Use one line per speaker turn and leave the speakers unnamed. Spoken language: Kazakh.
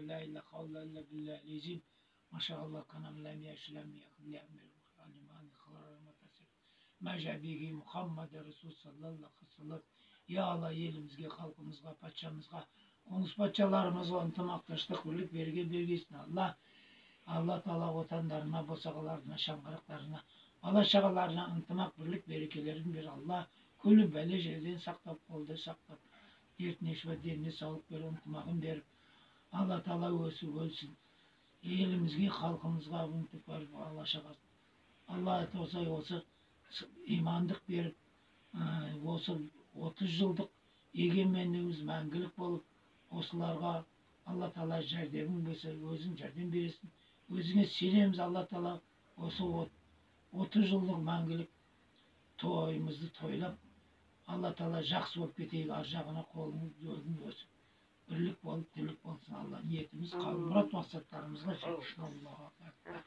ла иля хаула илля биллахи азим. Машаллах канам лам яшлам Мәжәбиги Мұхаммад Расул саллаллаху алейхи. Я Алла, елімізге, халқымызға, патшамызға, қоңыс патшаларымызға ынтымақтастық, бірлік берге бергесін Алла. Алла Тағала отандарына, босағаларына, шаңырақтарына, бала шағаларына ынтымақ, бірлік, берекелерін бер Алла. Күлі бәле жерден сақтап, қолды сақтап, дертіне шифа, деніне саулық беріп, ынтымағын беріп, Алла Тағала өсіп өлсін. Елімізге, халқымызға ынтық барып, Алла шағасын. Алла осы имандық беріп, осы 30 жылдық егемендігіміз мәңгілік болып, осыларға Алла Тағала жәрдемің болса, өзің жәрдем бересің. Өзіңе сенеміз, Алла Тағала, осы 30 жылдық мәңгілік тойымызды тойлап, Алла Тағала жақсы болып кетейік, ар жағына қолыңыз өзің өсіп, бірлік болып, тірлік болсын Алла. Ниетіміз, мұрат мақсаттарымызға жетсін. Аллаху акбар.